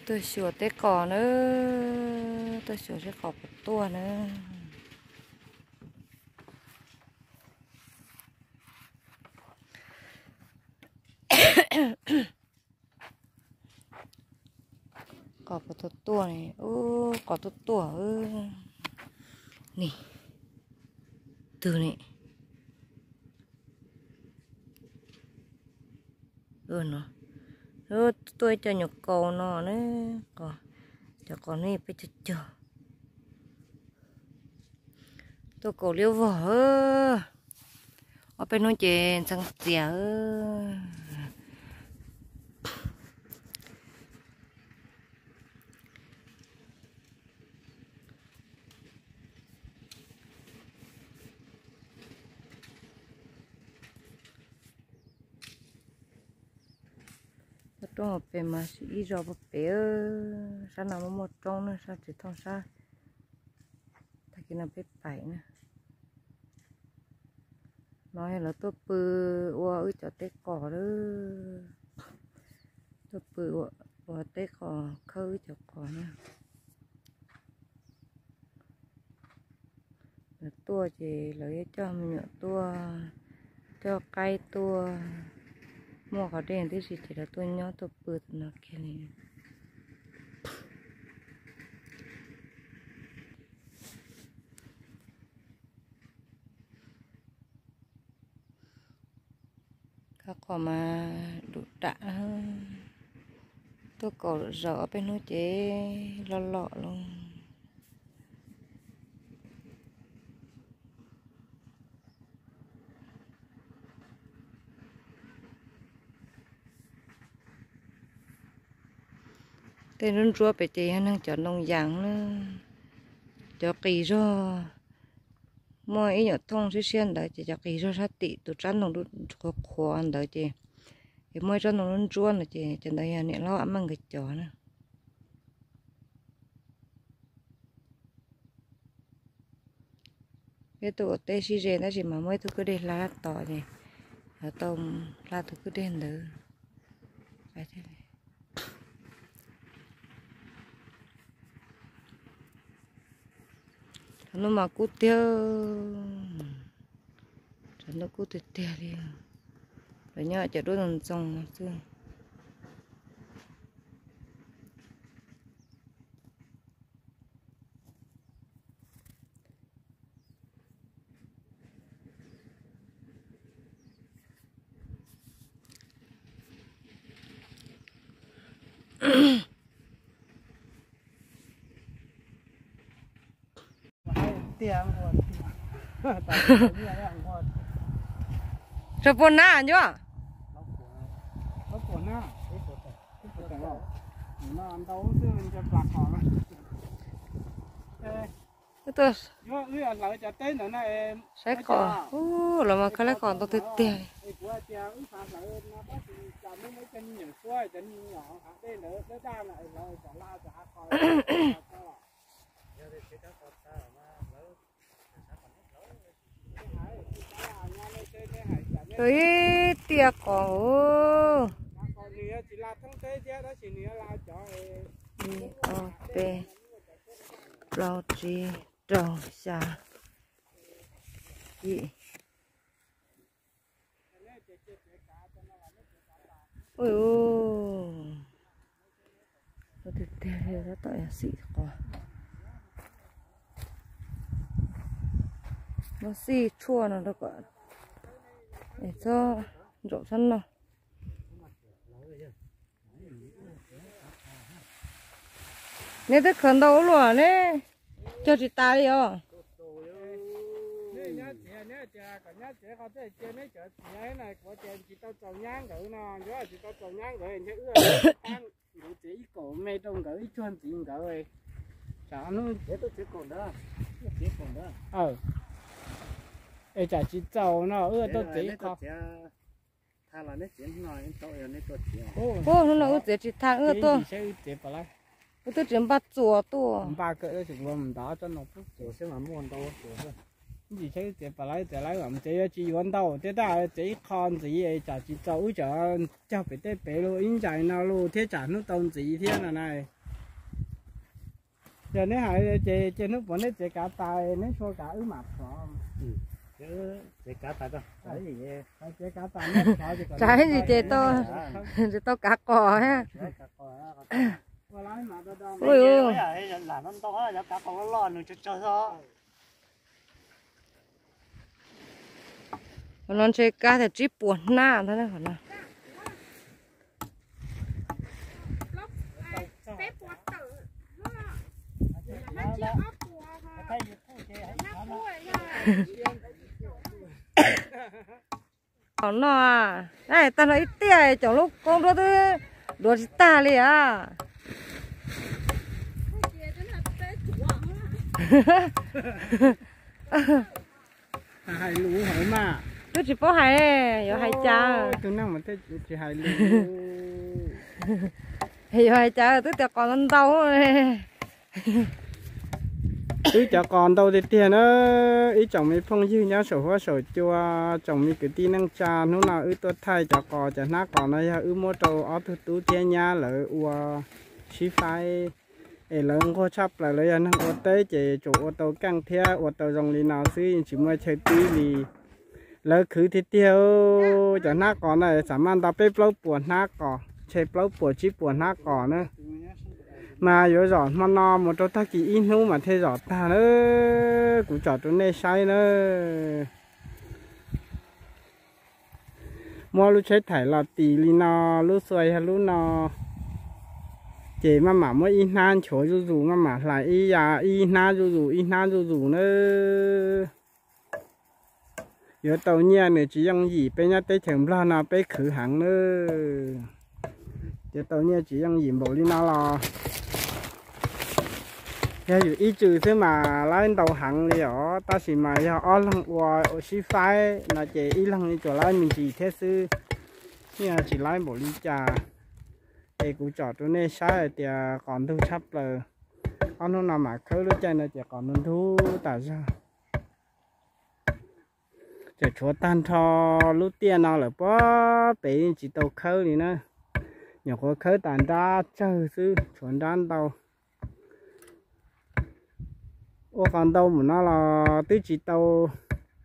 Tuaj xyuas teb qos na, tuaj xyuas teb qos puas tuaj na. Qos puas tuaj tuaj ne, ub, qos tuaj tuaj. Nim, twg ne? No, tuaj ib co nyuam kaus no na, cov qos ne peb cog cog. Tuaj kaus liab vog. Ob peb hnub ces ntxeev txias. Toj roob hauv pes mas ib zos puag pem, sab no muaj muaj roob na, sab tsis thooj sab. Tag kis no peb pais na. No yog lawv tuaj pw ua wb cov teb qos lawm. Tuaj pw ua teb qos khawb wb cov qos na. Lawv tuaj ces lawv yuav coj me nyuam tuaj, coj qaib tuaj, muaj qhov dej tib si ces lawv tuaj nyob tuaj pw tam no kiag li. Khawb qos mas dum dam, tuaj kaus lawm zaum ob peb hnub ces loj loj lawm. Tej ntsuab ntsuab pem ces yog neeg cov ntoo yas na, cov qis zog. Muaj ib nyuam thooj siab siab ntawd ces cov qis zog sab tim tus tsab ntoo qhuav qhuav ntawd ces, es muaj ib tsob ntoo ntsuab ntsuab ntawd ces cov ntawd yog niam hlob Am Meej nkawd cov na. Peb tuaj ua teb sib ze tab sis mas muaj ib tug kwj deg hla tos ces yuav tau hla tus kwj deg ntawd. Tshav ntuj mas kub tiag, tshav ntuj kub tiag tiag li. Lawv nyob cov duab ntxoo ntxoo xwb. Rau puas nab ncuab? Saib qos, ub, los mas khawb laib qos ntau tiag tiag li. Tus ib tiaj qos. Ib, ob, peb, plaub, tsib, rau, xya, yim. Ui, tiag tiag li, tab tom yog xim qos. Muab xij tshuaj no rau kom es txhob ntsaum txhob no. Neb twb khaws ntau ua luaj ne, cog tsis tas li os. Neb txiv, neb txiv, kom nyab txiv qhov txhia cia neb cov txiv na, kuv tias tsis tau txaus nyab nkawd no, yuav tsis tau txaus nyab nkawd ntshe wb nkawd txiv ib kaum me rau nkawd ib tsuag ntxiv nkawd. Tsam hnub es tsam tsis txaus no wb tuaj txiv qho. Ub, hnub no wb txiav tsis tag, wb tuaj, wb twb tsis npaj txuas tuaj. Npaj kawm tab sis nkaus mus ntav tsob no pub txuas xwb mas muaj ntau txuas xwb. Ib ntsis saib wb txiav pas lawb txiav lawb mam txiav, yuav tsis yuav ntau thiab tab, txiav ib qho ntxiv tsam tsis txaus wb cov cog pem teb pem los ib ntsais no los thiab tsam hnub tau ntxiv thiab no na. Yog neb hais ces, ces hnub puas neb tsev kav tas neb tshua kav wb mam thov. Tsev kav tas, tsev kav tas, tsav ib ntsis ces tau, tsis tau kav qos. Qhov no ntshe kav tias tsib puas hnab ntag. Qhov no, tag no ib tiaj cov lub koob duab twb duav tsis tag li as. Hais lus hauv mas. Twb tsis paub hais, yuav hais cas? Tus neeg mas thiaj tsis hais lus. Yuav hais cas twb tias qos ntau ntau. Wb cov qos ntau tiag tiag na. Ib tsoom me phooj ywg nyob saum huab saum cua, tsoom me kwv tij neej tsa, hnub no wb tuaj thaij cov qos, cov hnab qos no yog wb muab rau ob tug tub thiab nyab lawv ua sib faib, es lawv nquag tshaj plaws, lawv yog neeg ua teb ces tsuas ua tau keej thiab ua tau zoo li no xwb, yeej tsis muaj chaw tib li. Lawv khwv tiag tiag, cov hnab qos na xam maj ntau peb plaub puas hnab qos, ntshe plaub puas tsib puas hnab qos na. Mas yuav zom hmo no mus rau tag kis ib hnub mas thiaj zom tag na. Kuv tsom rau nej saib na. Muab lub tsheb thaim los tis li no, lub xua yog lub no, ces maj mam muab ib hnab nchuav zuj zus, maj mam hlais ib ya, ib hnab zuj zus, ib hnab zuj zus na. Yuav tau nyiaj nws tsis yooj yim, peb nyob teb chaws Nplog no peb khwv heev na. Yuav tau nyiaj tsis yooj yim npaum li no los, yog yus ib tswm xwb mas laib ntau heev li os, tab sis mas yog ob leeg ua sib faib no ces ib leeg tsuas laib me ntsis thiab xwb, yeej tsis laib npaum li cas. Es kuv tsom rau nej saib hais tias qos ntug tshaj plaws. Ob hnub no mam khawb lub caij no ces qos ntug ntug tas zog. Tseem tshuav tag nrho lub tiaj no lawm, puag pem yeej tsis tau khawb li na. Nyuam qhuav khawb tas nrab tsawg xwb, tshuav nrab ntau. Ua qos ntau npaum no los twb tsis tau,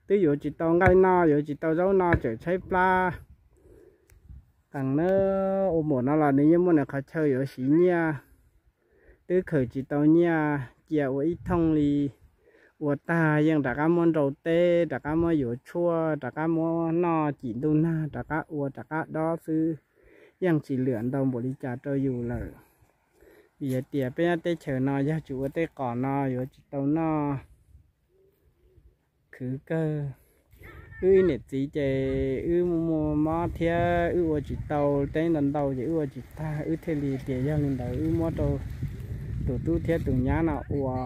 twb yuav tsis tau nqaij noj, yuav tsis tau zaub noj, tseem tshaib plab. Qees na, ua npaum no los nws yeej muaj nws qhov chaw yuav siv nyiaj. Twb khwv tsis tau nyiaj cia ua ib thooj li, ua tag yeej rov qab muab nrau teb, rov qab muab yuav tshuaj, rov qab muab noj, cim ntuj nag rov qab ua rov qab dob xwb, yeej tsis lwam ntau npaum li cas rau yus lawm. Vim hais tias peb nyob teb chaws no yog tsis ua tej qos no yuav tsis tau noj. Khwv kawg. Wb ib niam txiv ces wb muaj mob thiab wb ua tsis tau teb ntau ntau ces wb ua tsis tag, wb thiaj li tias yog li ntawd wb muab rau tus tub thiab tus nyab no ua.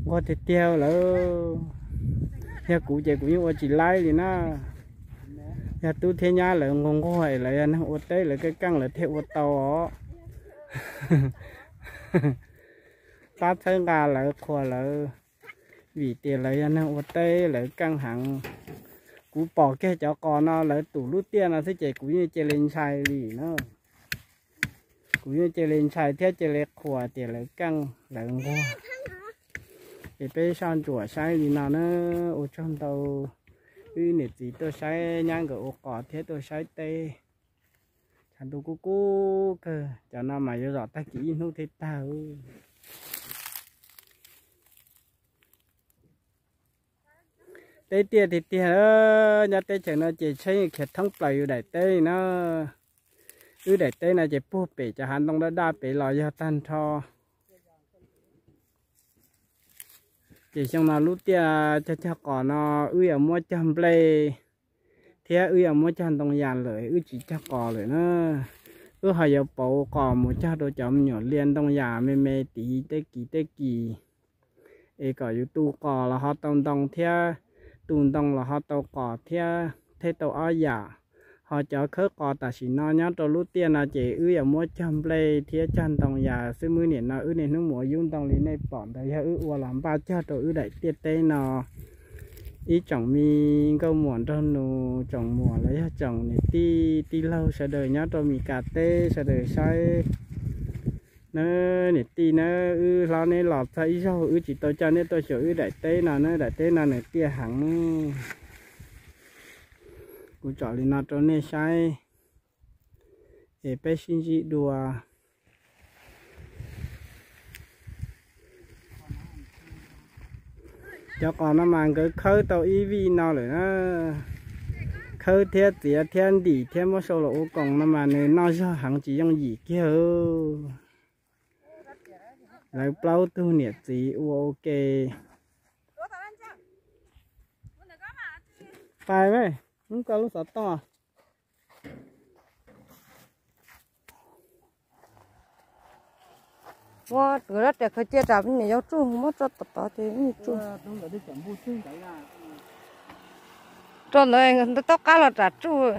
Nquag tiag tiag lawm. Yog kuv ces kuv yeej ua tsis laib li na. Yog tub thiab nyab lawv nquag nquag es lawv yog neeg ua teb lawv keej keej lawv thiaj ua tau os. Pab txhawb nqa lawv qhuas lawv, vim tias lawv yog neeg ua teb lawv keej heev. Kuv pom kiag cov qos no lawv tus lub tiaj no xwb ces kuv yeej cia li ntshai li na. Kuv yeej cia li ntshai thiab cia li qhuas tias lawv keej lawv nquag. Es peb soj ntsuam saib li no na, ua tsaug ntau wb niam txiv tuaj saib nyab nkawd ua qos thiab tuaj saib teb. Tshav ntuj kub kub kawg, cov no mas yuav zom tag kis ib hnub thiaj tag. Teb tiaj tiag tiag, nyob teb chaws no ces tsheb khiav thoob plaws yus daim teb na. Wb daim teb no ces puag pem cov hav ntoo daj daj pem los yog tag nrho. Ces xyoo no lub tiaj cog cog qos no wb yuav muab cog nplej thiab wb yuav muab cog ntoo yas lawm, wb tsis cog qos lawm na. Wb ho yuav pauv qos mus cog rau cov me nyuam liaj ntoo yas me me tid tej kis tej kis, es kom yus tu qos los ho tau ntoo thiab, tu ntoo los ho tau qos thiab, thiaj tau ob yam. Ho cov khawb qos tam sim no nyob rau lub tiaj no ces wb yuav muab cog nplej thiab cog ntoo yas xwb, wb niam no wb niaj hnub mus ua yub ntoo li nej pom ntawd yog wb ua los npaj cog rau wb daim tiaj teb no. Ib tsoom me nkauj muam nraug nus, tsoom muam los yog tsoom niam tij tij laug sawv daws nyob rau Mes Kas teb sawv daws saib Nawb niam tij nawb, wb hlob neb los txog ib zaug wb tsis tau coj neb tuaj xyuas wb daim teb no nawb, daim teb no nws tiaj heev nawb. Kuv tsom li no rau nej saib es peb sib ntsib dua. Cov qos no mas nkawd khawb tau ib vij no lawm na. Khawb thiab txiav thiab ntim thiab muab sau los ua koos no mas nws noj zog heev tsis yooj yim kiag. Lawv plaub tug niam txiv ua ua ke. Pais, muab koj lub xov tooj. Muab rab riam khaws cia tsam niam yau tsuj, muab tso tom tod ces tsuj. Tso ntawd, ntawd tau qab los tsam tsuj.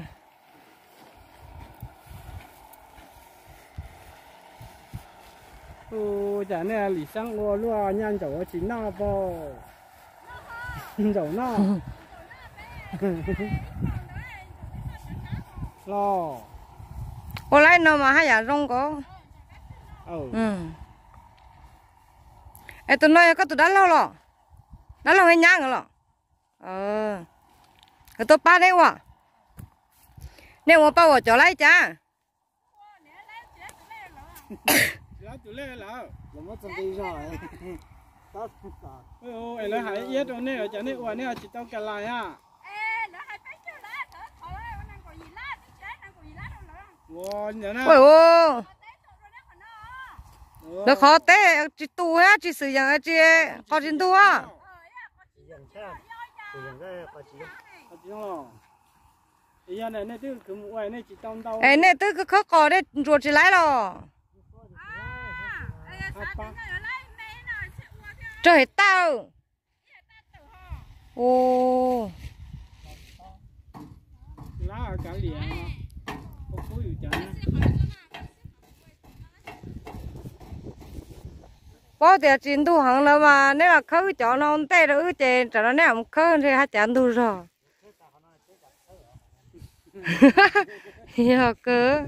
Ua cas nej Lis Xeeb ua luaj nyaj ntsaum ua tsis noj pob? Ntsaum noj. Los. Ua laib no mas haj yam zoo nkaus. Es tus no yog koj tus dab laug los? Dab laug thiab nyab nkawd los? Nkawd tuaj pab neb ua. Nej ua pab ua cov laib cas? Lawv hais iab rau nej, cas nej ua nej tsis tau ka lais a? Lawv qhov teb tsis tu thiab tsis xwm yeem tsis qos tsis ntug. Es nej twb khawb qos nej ntsuas tsis laib los? Rau hem tawj. Paub tias tsis ntug heev lawm mas neb los khawb wb cov no ntej rau wb ces tsam no neb mus khawb ntshe haj cav ntug zog. Yog kawg.